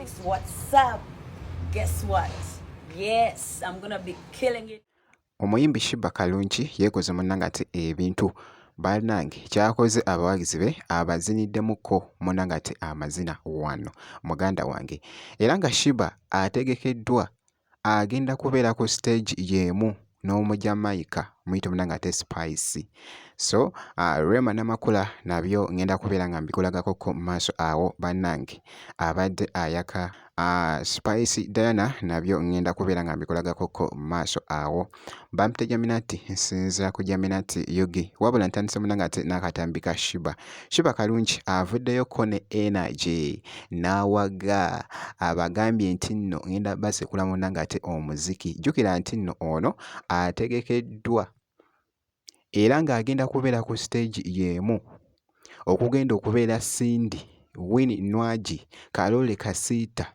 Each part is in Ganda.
Shibaholics, what's up? Guess what? Yes, I'm gonna be killing it. Omuyimbi Sheebah Kalungi yeekoze munnange ate ebintu bannange ky'akoze abawagizi be abaziniddemukko munnange ate amazina wano muganda wange era nga Sheebah ategekeddwa agenda kubeera ku siteegi y'emu n'Omujamaica muyite munnange ate Spice. So Rema Namakula nabyo ngenda kubeera nga mbikulagakoko mu maaso awo bannange abadde ayaka. Spice Diana nabyo ngenda kubeera nga mbikulagakoko mu maaso awo. Bampita Jaminati, nsinziira ku Jaminati Yugi. Wabula ntandise munnange ate n'akatambi ka Sheebah. Sheebah Kalungi avuddeyoko ne energy n'awaga abagambye nti nno ngenda basekula munnange ate omuziki. Jjukira nti nno ono ategekeddwa era ng'agenda kubeera ku siteegi y'emu okugenda okubeera Cindy, Winnie Nwagi, Karole Kasita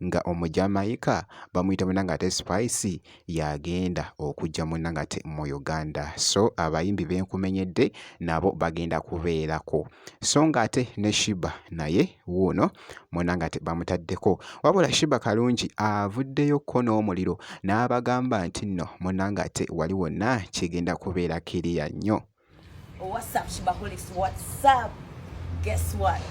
nga Omujamaica bamuyita munnange ate Spice y'agenda okujja munnange ate mu Uganda. So abayimbi be nkumenyedde nabo bagenda kubeerako. So ng'ate ne Sheebah naye wuuno munnange ate bamutaddeko. Wabula Sheebah Kalungi avuddeyokko n'omuliro n'abagamba nti nno munnange ate wali wonna kigenda kubeera kiriya nnyo. What's up, Shibaholics? What's up? Guess what?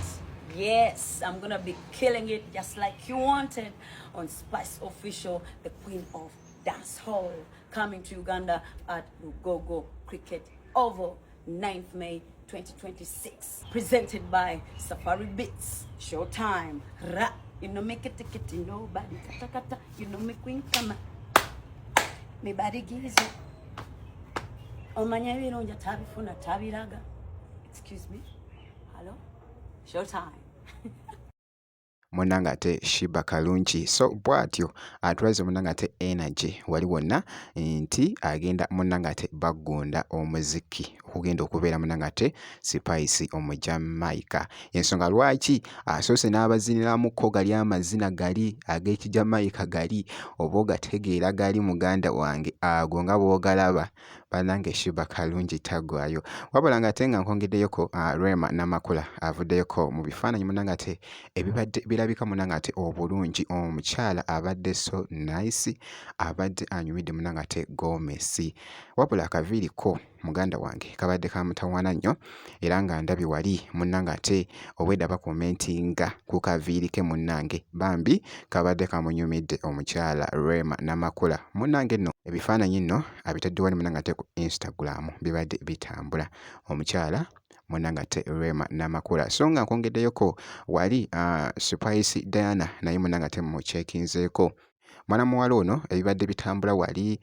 Yes, I'm gonna be killing it just like you wanted on Spice Official, the queen of dance hall, coming to Uganda at Lugogo Cricket Oval, 9th May 2026. Presented by Safari Beats, Showtime. Ra, you know me kete kete nobody kata kata, you know me queen kama. Me body gizo. Omanya ebirungi atabifuna tabiraga. Excuse me. Hello? Showtime. Munnange ate Sheebah Kalungi so bw'atyo atulaze munnange ate energy wali wonna nti agenda munnange ate baggunda omuziki okugenda okubeera munnange ate Spice Omujamaica. Ensonga lwaki asoose n'abaziniramuko gali amazina gali ag'Ekijamaica gali oba ogategeera gali muganda wange ago nga bw'ogalaba bannange Sheebah Kalungi taggwaayo. Wabula ng'ate nga nkwongeddeyoko Rema Namakula avuddeyoko mu bifaananyi munnange ate ebibadde birabika munnange ate obulungi. Omukyala abadde so nice, abadde anyumidde munnange ate gomesi. Wabula akaviiri ko muganda wange kabadde ka mutawaana nnyo era nga ndabye wali munnange ate obwedda bakomentinga ku kaviiri ke munnange bambi kabadde kamunyumidde omukyala Rema Namakula. Munnange nno ebifaananyi nno abitadde wali munnange ate ku Instagram bibadde bitambula. Omukyala munnange ate Rema Namakula. So nga nkwongeddeyoko wali Spice Diana naye munnange ate mukyekinzeeko. Mwana muwala ono ebibadde bitambula wali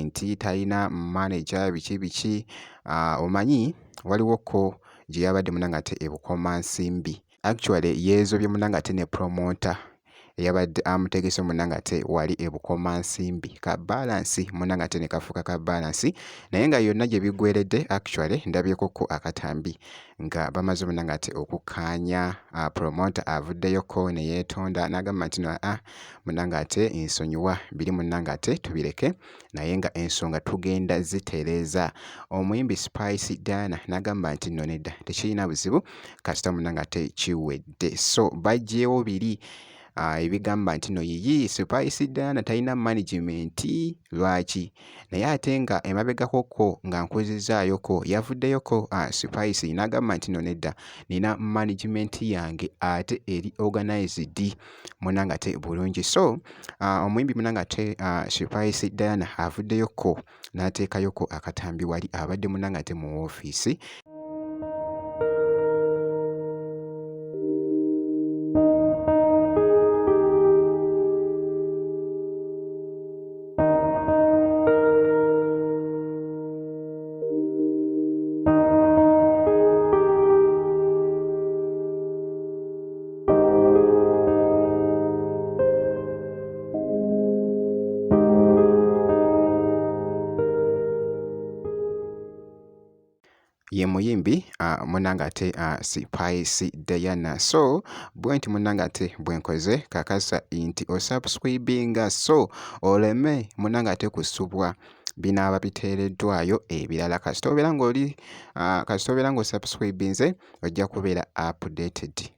nti talina manager biki biki omanyi waliwo ko gye yabadde munnange ate e Bukomansimbi. Actually yeezobye munnange ate ne promoter eyabadde amutegese munnange ate wali e Bukomansimbi ka balance munnange ate ne kafuuka ka balance naye nga yonna gye biggweeredde actually ndabyekoko akatambi nga bamaze munnange ate okukkaanya promoter avuddeyoko ne yeetonda n'agamba nti no munnange ate nsonyiwa biri munnange ate tubireke naye nga ensonga tugenda zitereeza. Omuyimbi Spice Diana n'agamba nti nno nedda tekirina buzibu kasita munnange ate kiwedde. So baggyeewo biri ebigamba nti no yiyi Spice Diana talina management lwaki naye ate nga emabegakoko nga nkuzizaayoko yavuddeyoko Spice n'agamba nti no nedda nina management yange ate eri organized munnange ate bulungi. So omuyimbi munnange ate Spice Diana avuddeyoko n'ateekayoko akatambi wali abadde munnange ate mu woofiisi. Ye muyimbi munnange ate Spice Diana. So bwe nti munnange ate bwe nkoze kakasa nti osubscribinga so oleme munnange ate kusubwa binaaba biteereddwayo ebirala. Kasita obeera ng'oli kasita obeera ng'osubscribinze ojja kubeera updated.